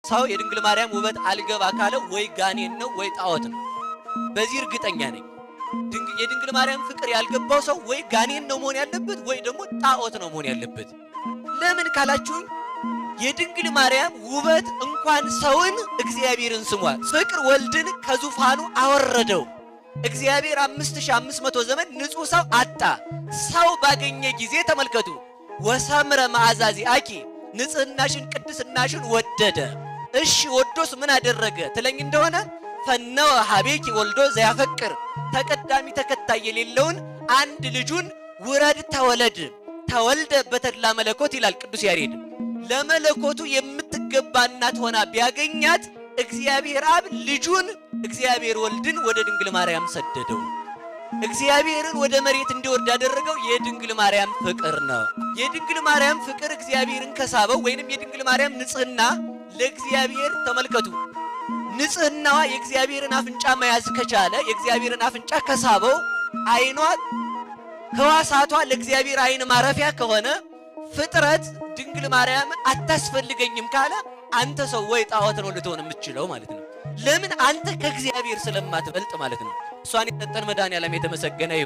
ሰው የድንግል ማርያም ውበት አልገባ ካለ ወይ ጋኔን ነው ወይ ጣዖት ነው። በዚህ እርግጠኛ ነኝ። የድንግል ማርያም ፍቅር ያልገባው ሰው ወይ ጋኔን ነው መሆን ያለበት ወይ ደግሞ ጣዖት ነው መሆን ያለበት። ለምን ካላችሁኝ የድንግል ማርያም ውበት እንኳን ሰውን እግዚአብሔርን ስሟል። ፍቅር ወልድን ከዙፋኑ አወረደው። እግዚአብሔር 5500 ዘመን ንጹሕ ሰው አጣ። ሰው ባገኘ ጊዜ ተመልከቱ፣ ወሰምረ መዓዛ ዚአኪ ንጽህናሽን ቅድስናሽን ወደደ። እሺ ወዶስ ምን አደረገ ትለኝ እንደሆነ ፈነወ ሀቤኪ ወልዶ ዘያፈቅር ተቀዳሚ ተከታይ የሌለውን አንድ ልጁን ውረድ ተወለድ ተወልደ በተድላ መለኮት ይላል ቅዱስ ያሬድ። ለመለኮቱ የምትገባ እናት ሆና ቢያገኛት እግዚአብሔር አብ ልጁን እግዚአብሔር ወልድን ወደ ድንግል ማርያም ሰደደው። እግዚአብሔርን ወደ መሬት እንዲወርድ ያደረገው የድንግል ማርያም ፍቅር ነው። የድንግል ማርያም ፍቅር እግዚአብሔርን ከሳበው ወይንም የድንግል ማርያም ንጽህና ለእግዚአብሔር ተመልከቱ፣ ንጽህናዋ የእግዚአብሔርን አፍንጫ መያዝ ከቻለ የእግዚአብሔርን አፍንጫ ከሳበው፣ ዓይኗ ህዋሳቷ ለእግዚአብሔር ዓይን ማረፊያ ከሆነ፣ ፍጥረት ድንግል ማርያም አታስፈልገኝም ካለ አንተ ሰው ወይ ጣዖት ነው ልትሆን የምትችለው ማለት ነው። ለምን? አንተ ከእግዚአብሔር ስለማትበልጥ ማለት ነው። እሷን የሰጠን መድኃኔዓለም የተመሰገነ ይሁን።